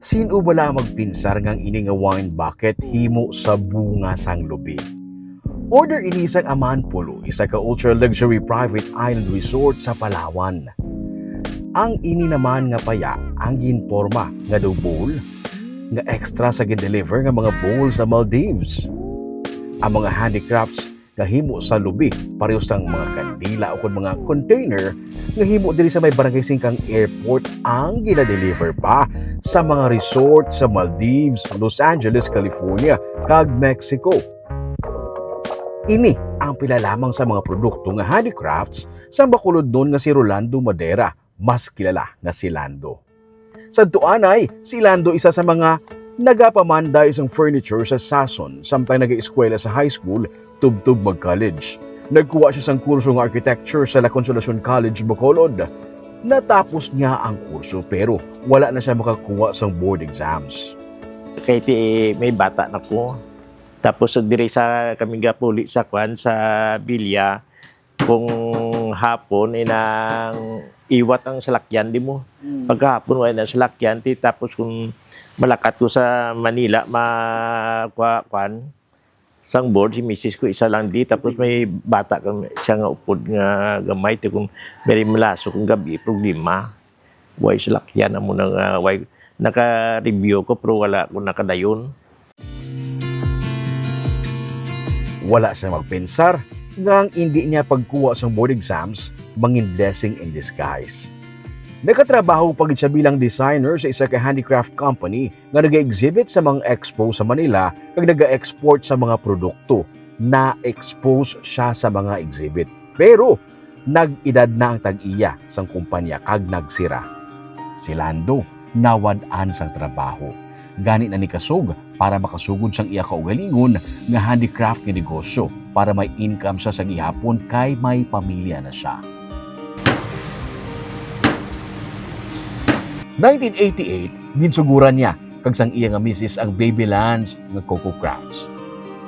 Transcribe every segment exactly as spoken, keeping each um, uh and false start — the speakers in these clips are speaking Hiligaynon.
Sin-o bala ang magpinsar nga ang ini nga wine bucket himo sa bunga sang lubi? Order ini sang Aman Polo, isa ka ultra-luxury private island resort sa Palawan. Ang ini naman nga paya ang ginporma nga daw bowl nga extra sa gin-deliver nga mga bowl sa Maldives. Ang mga handicrafts nga himo sa lubi, pareho sang mga kandila ukon mga container nga himo diri sa may Barangay Singkang Airport ang ginadeliver pa sa mga resort sa Maldives, Los Angeles, California, kag Mexico. Ini ang pila lamang sa mga produkto nga handicrafts sang bakulodnon nga si Rolando Madera, mas kilala nga si Lando. Sadto anay, si Lando isa sa mga nagapamanday sang furniture sa Sason samtang nag-eskwela sa high school tubtob mag-college. Nagkuha siya sang kurso nga architecture sa La Consolacion College, Bacolod. Natapos niya ang kurso, pero wala na siya makakuha sang board exams. Kay ti may bata na ko. Tapos diri sa kami gapuli sa kwan, sa Villa, kung hapon, inang iwat ang salakyan, di mo. Mm. Pagkahapon, wala na salakyan, ti, tapos kung malakat ko sa Manila, ma-, kwa-, kwan, sang board, si misis ko, isa lang di, tapos may bata kami, siya nga upod nga gamay, ti, kung may malaso, kung gabi, problema. Way salakyan, amo na nga, way, naka-review ko, pero wala ko nakadayon. Wala siya magpensar nga ang indi niya pagkuha sang board exams mangin blessing in disguise. Nakatrabaho pa gid siya bilang designer sa isa ka handicraft company nga naga-exhibit sa mga expo sa Manila kag naga-export sa mga produkto. Na-expose siya sa mga exhibit. Pero nag-edad na ang tag-iya sang kumpanya kag nagsira. Si Lando nawad-an sang trabaho. Gani na ni kasug para makasugod sang iya kaugalingon nga handicraft nga negosyo para may income siya sa gihapon kay may pamilya na siya. Nineteen eighty-eight, ginsuguran niya kag sang iya nga misis ang Baby Lance nga Coco Crafts.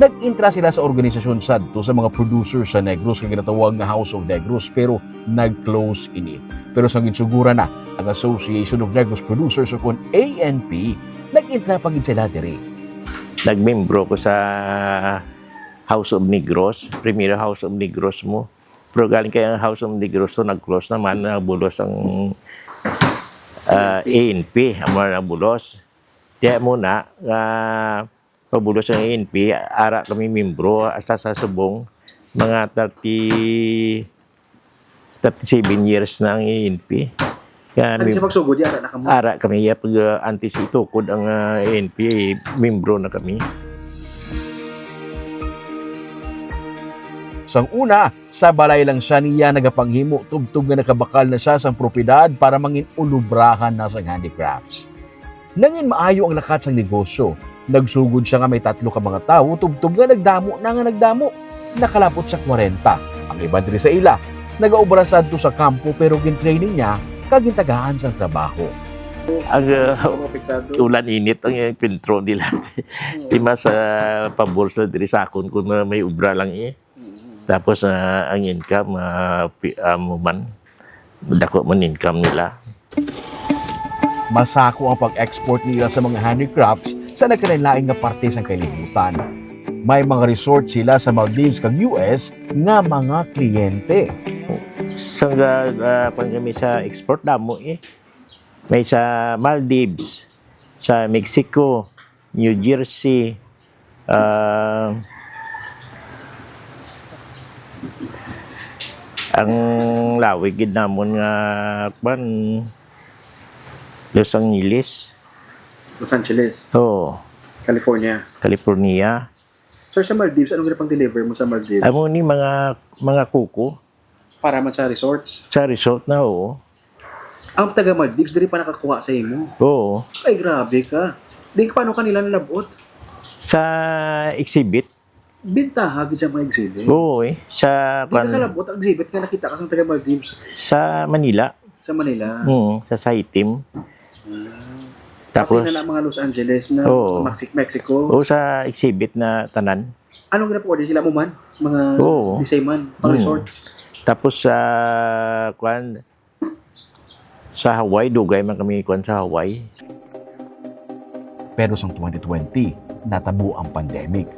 Nag-intra sila sa organisasyon sadto sa mga producers sa Negros nga ginatawag nga House of Negros, pero nag-close ini. Pero sang ginsuguran na ang Association of Negros Producers, o kon A N P, nag-intra pa gid sila diri. Nagmembro ko sa House of Negros, Premier House of Negros mo. Pero galing kay ang House of Negros to, nag-close naman, nabulos ang, ah, A N P, amo na nabulos. Kaya muna, ah, pabulos ang A N P, ara kami membro, hasta sa subong, mga thirty, thirty-seven years na ang A N P. Kaya Ano may sa pagsugod, di ara na kamo? Ara kami, ya, pag, ah, antes itukod ang, ah, A N P, membro na kami. Sang una, sa balay lang siya niya nagapanghimo tubtob nga nakabakal na siya sang propiedad para mangin ulubrahan na sang handicrafts. Nangin maayo ang lakat sang negosyo. Nagsugod siya nga may tatlo ka mga tawo tubtob nga nagdamo na nga nagdamo. Nakalapot sa kwarenta. Ang iban diri sa ila, nagaobra sadto sa kampo pero gin-training niya kag gintagaan sang trabaho. Ang, uh, Mga apektado. Ulan init ang, uh, pintro nila. Di mas, uh, pabor sa diri sa akon kung may obra lang, eh. Mm. Tapos, ah, ang income, ah, pi-, ah, mo man, dako man income nila. Masako ang pag-export nila sa mga handicrafts sa nagkalain-lain nga parte sang kalibutan. May mga resort sila sa Maldives kag U S nga mga kliyente. Sa, ah, ah, kwan kami sa export, damo, eh. May sa Maldives, sa Mexico, New Jersey, ah, ang lawig gid namon nga, kwan, Los Angeles. Los Angeles. Oo. California. California. Sir, sa Maldives, ano gid pang deliver mo sa Maldives? Amo ni mga, mga kuko. Para man sa resorts? Sa resort na, oo. Ang taga Maldives, diri pa nakakuha sa imo? Oo. Ay, grabe ka. Di, paano kanila nalabot? Sa exhibit. Bintaha gid sa mga exhibit? Oo, eh. Sa Di ka kwan- kalabot ang exhibit nga nakita ka sa taga Maldives? Sa Manila. Sa Manila? Oo, sa Saitim. Ah. Tapos Pati na na mga Los Angeles na Oo. Mexic-, Mexico? Oo, sa exhibit na tanan. Anong ginapakuha din sila mo man? Mga Oo. Design man, pang Mm. resort? Tapos sa, kwan, sa Hawaii, dugay man kami kwan sa Hawaii. Pero sang twenty twenty, natabo ang pandemic.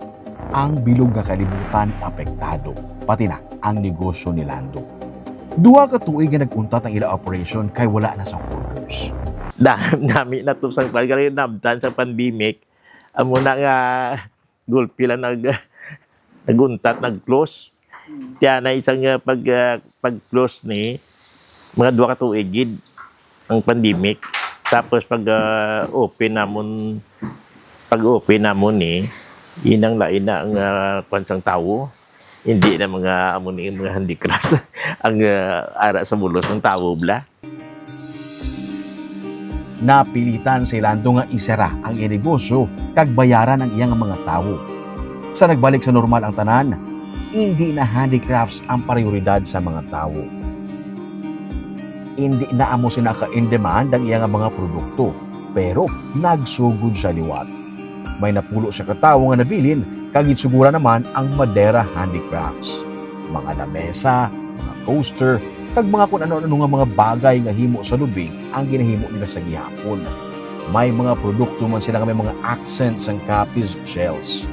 Ang bilog nga kalibutan apektado, pati na ang negosyo ni Lando. Duha ka tuig nga nag-untat ang ila operation kay wala na sang orders. Da-, nami na to sang pagkalinabtan sa pandemic. Amo na nga gulpi lang nag-, nag-untat, nag-close. Tiyan na isang, ah, pag, ah, pag-close ni, mga duha ka tuig gid ang pandemic. Tapos pag, ah, open namon, pag-open namon ni, inang lain na ang, ah, kwan sang tawo. Hindi na mga amo ni mga handicrafts ang, ah, ara sa bulos ng tawo bla. Napilitan si Lando nga isara ang iya negosyo kag bayaran ang iya nga mga tawo. Sa nagbalik sa normal ang tanan, indi na handicrafts ang prioridad sa mga tawo. Indi na amo sina ka-in-demand ang iya nga mga produkto, pero nagsugod siya liwat. May napulo siya ka tawo nga nabilin, kag ginsuguran naman ang Madera Handicrafts, mga lamesa, mga coaster, kag mga kun ano-ano nga mga bagay nga himo sa lubing ang ginahimo nila sa gihapon. May mga produkto man sila nga may mga accents sang Capiz shells.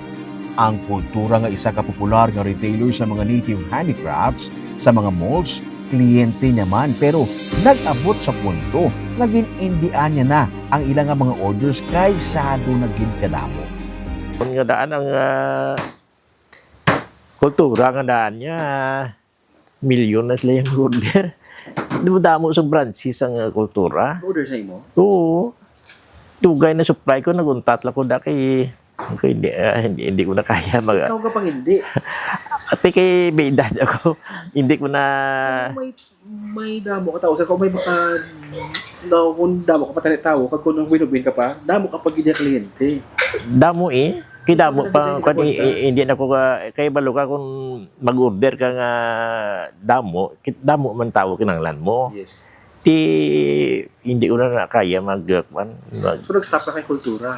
Ang Kultura nga isa ka popular nga retailer sa mga native handicrafts sa mga malls, kliyente niya man, pero nag-abot sa punto nga gin-indian niya na ang ila nga mga orders kay sado na gid kadamo. Kung nga daan ang, ah, Kultura nga daan niya, milyon na sila yung order. Di ba damo sa branches ang, ah, Kultura? Order sa imo? Oo. Dugay na supply ko, naguntat lang ko da kay, kay hindi, ah, hindi, hindi ko na kaya mag- Ikaw ka pang hindi. Ate, kay may edad ako. Hindi ko na May, may damo ka tao. Sa kung may baka, daw, kung damo ka pa tani tao, kag kung nang win-win ka pa, damo ka pa gid yung kliyente. Damo eh. Kay damo Damo pa, na gid kani, yung eh, hindi na ko ka, kay balo ka kung mag-order ka nga damo, kit-, damo man tao kinahanglan mo. Yes. Ti, hindi ko na, na kaya mag, uh, kwan, mag- So, nag-stop ka kay Kultura?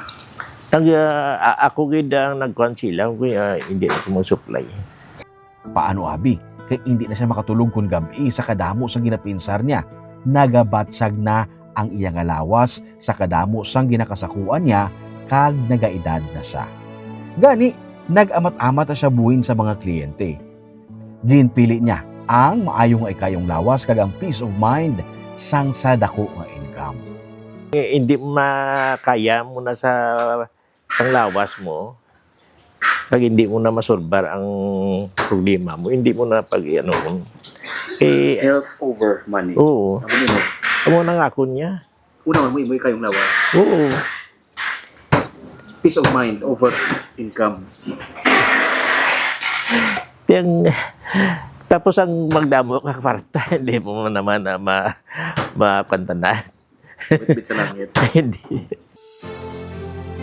Nag, uh, a-, ako gid ang nagkwan sila, kung, uh, hindi ako mag-supply. Paano abi? Kay indi na siya makatulog kon gab-i sa kadamo sang ginapinsar niya. Nagabatsag na ang iya nga lawas sa kadamo sang ginakasakuan niya kag nagaedad na siya. Gani, nag-amat-amat na siya buhin sa mga kliyente. Ginpili niya ang maayo nga ikayong lawas kag ang peace of mind sang sa dako nga income. Eh, hindi makaya mo na sa sang lawas mo, kag hindi mo na masolbar ang problema mo, hindi mo na pag, ano, eh, Health over money. Oo. Amo ni mo. Amo na nga ako niya. Una man mo, imo ikayong lawas. Oo. Peace of mind over income. Yang, tapos ang magdamo ka kwarta, hindi mo naman na ma-, mapantanas. Bitbit sa langit. Hindi.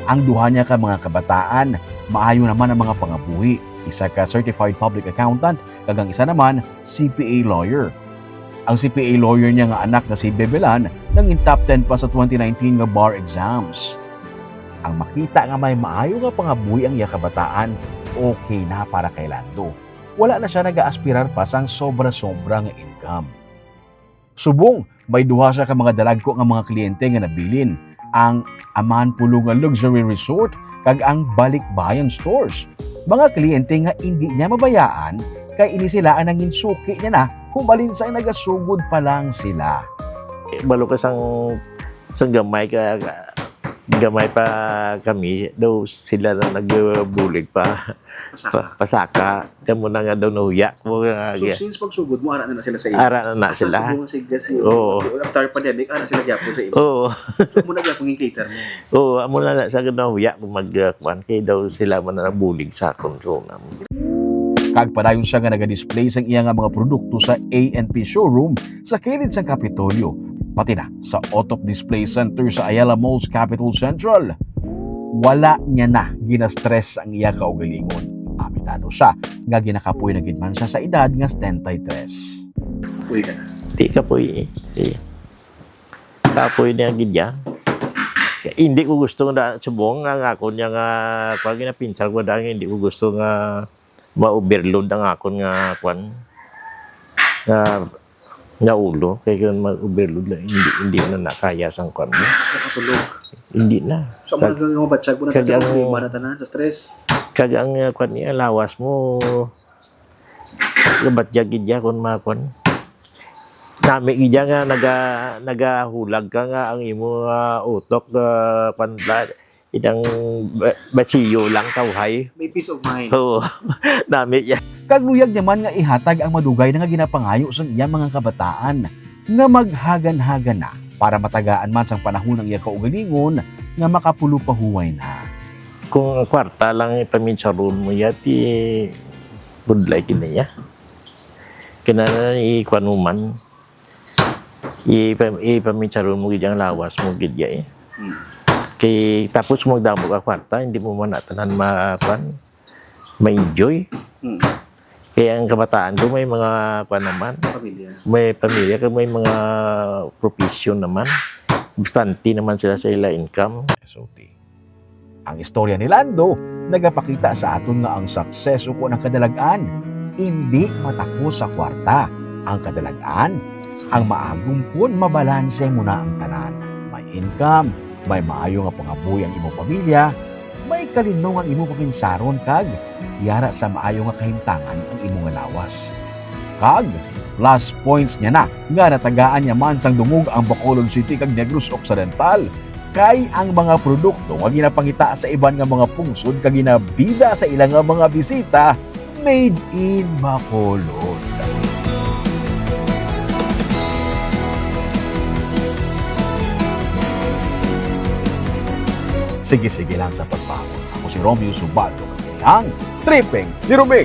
Ang duha niya ka mga kabataan, maayo naman ang mga pangabuhi, isa ka certified public accountant, kag ang isa naman, C P A lawyer. Ang C P A lawyer niya nga anak nga si Bebelan, nangin top ten pa sa twenty nineteen nga bar exams. Ang makita nga may maayo nga pangabuhi ang iya kabataan, okay na para kay Lando. Wala na siya nag-aaspirar pa sang sobra-sobra nga income. Subong, may duha siya ka mga dalagko nga mga kliyente nga nabilin, ang Aman Pulonga Luxury Resort kag ang Balikbayan Stores. Mga kliyente nga indi niya mabayaan, kay ini sila ang nangin suki niya na humalin sang nagasugod pa lang sila. Balo ka sang, sang gamay ka, gamay pa kami, daw sila na nagbulig pa. Pasaka. Pa-, pasaka. Kaya mo na nga daw nahuya mo nga So, gi- since pagsugod mo, ara na na sila sa imo? Ara na na Asa sila. Subong nga sige si Oo. After pandemic, ara sila gyapon sa imo? Oo. So, mo na gyapon yung cater mo? Oo, amo na na sa nahuya kung mag, uh, kwan, kay daw sila man na nabulig sa akon. So, na- Kag padayon siya nga naga-display sang iya nga mga produkto sa A N P showroom sa kilid sang Kapitolyo, pati na sa Otop Display Center sa Ayala Malls Capitol Central. Wala niya na ginastress ang iya kaugalingon. Aminado siya nga ginakapoy na gid man siya sa edad nga setenta y tres. Uy ka na. Di kapoy eh. Di. Kapoy niya gid ya. Hindi ko gusto na subong nga, nga ako niya nga, pag ginapinsar ko na, hindi ko gusto nga ma-overload ang akon nga kwan, nga, nga ulo. Kay kung mag-overload na, hindi, hindi na nakaya sang kwan mo. Nakatulog. Hindi na. So, amo na lang ang mabatyag mo na sa problema na tanan, sa stress. Kag ang, uh, kwan niya, lawas mo, nabatyag gid niya kung makwan. Nami gid niya nga naga-, nagahulag ka nga ang imo, uh, utok, uh, kwan, bla-, idang ba-, basiyo lang tawhay. May peace of mind. Oo. Nami niya. Kag luyag niya man nga ihatag ang madugay na nga ginapangayo sang iya mga kabataan nga maghagan-hagan na para matagaan man sang panahon ang iya kaugalingon nga makapulupahuway na. Kung kwarta lang ipamintsaron mo ya, ti budlay gid na ya. Kinahanglan ikuan mo man. Ipa-, ipamintsaron mo gid ang lawas mo gid ya eh. Hmm. Kay tapos mo magdamo ka kwarta, hindi mo man na tanan ma-, kuan, ma-enjoy. Hmm. Kaya ang kabataan ko may mga, kuan naman, pamilya. May pamilya, kag may mga profession naman. Bastante naman sila sa ila income. S O T. Ang istorya ni Lando nagapakita sa aton nga ang success ukon ang kadalag-an indi matakos sa kwarta. Ang kadalag-an ang maagom kon mabalanse mo na ang tanan. May income, may maayo nga pangabuhi ang imong pamilya, may kalinong ang imong paminsaron kag yara sa maayo nga kahimtangan ang imong lawas. Kag plus points niya na nga natagaan niya man sang dungog ang Bacolod City kag Negros Occidental, kay ang mga produkto nga ginapangita sa iban nga mga pungsod kag ginabida sa ila nga mga bisita, made in Bacolod. Sige-sige lang sa pagbangon. Ako si Romeo Subaldo, ang Tripping ni Rumig.